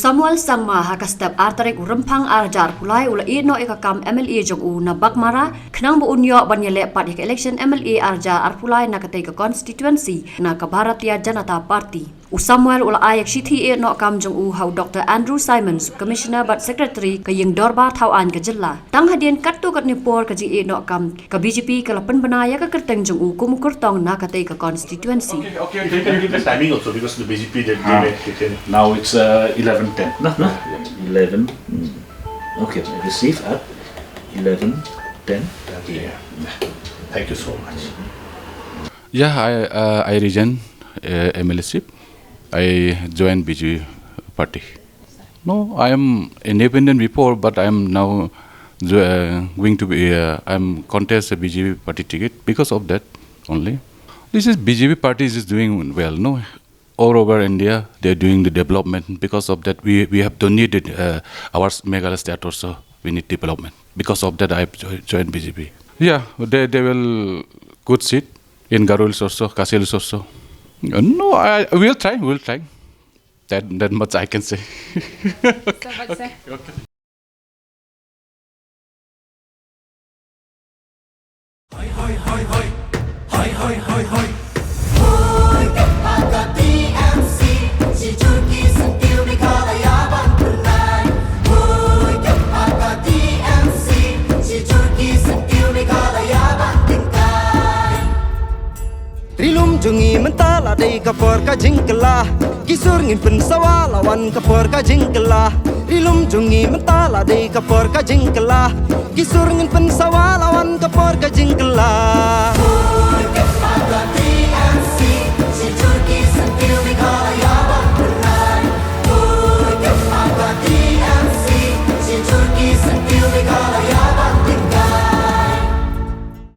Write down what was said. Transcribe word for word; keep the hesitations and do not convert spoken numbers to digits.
Samuel Sangma ha ka step ar tarik u Rymphang ar hajar arphew lai u la ïeh noh ïa ka kam M L A jong u na Baghmara, khnang ba un ïoh ban ïaleh pat ïa ka election M L A ar hajar arphew lai na katei ka constituency na ka Bharatiya Janata Party. U Samuel u la ai ïa ka shithi ïeh noh kam jong u ha u Doctor Andrew Simons, Commissioner bad Secretary ka ïing dorbar thaw aiñ ka jylla. Tang hadien katto katne por ka jingïeh noh kam, ka B J P ka la pynbna ïa ka kyrteng jong u kum u kyrtong na katei ka constituency. Okay, okay, okay, okay. The timing also, because the B J P, they, they Ah. may, they can Now it's uh, eleven ten. No, no. Eleven. Mm. Okay, I receive at eleven ten. Yeah. Thank you so much. Yeah, I uh, I resign uh, M L A ship. I join B J P party. No, I am independent before, but I am now jo- uh, going to be. Uh, I am contest a B J P party ticket because of that only. This is B J P party is doing well. No, all over India they are doing the development. Because of that, we we have donated uh, our Meghalaya state also. We need development. Because of that, I have jo- joined B J P. Yeah, they they will good seat in Garo Hills also, Khasi Hills also. Uh, No, I we'll try, we'll try. That that much I can say. So much, sir. Ri lum jong ngi mynta la dei ka por ka jingkylla. Ki sur ngin pynsawa la wan ka por ka jingkylla. Ri lum jong ngi mynta la dei ka por ka jingkylla. Ki sur ngin pynsawa la wan ka por ka jingkylla.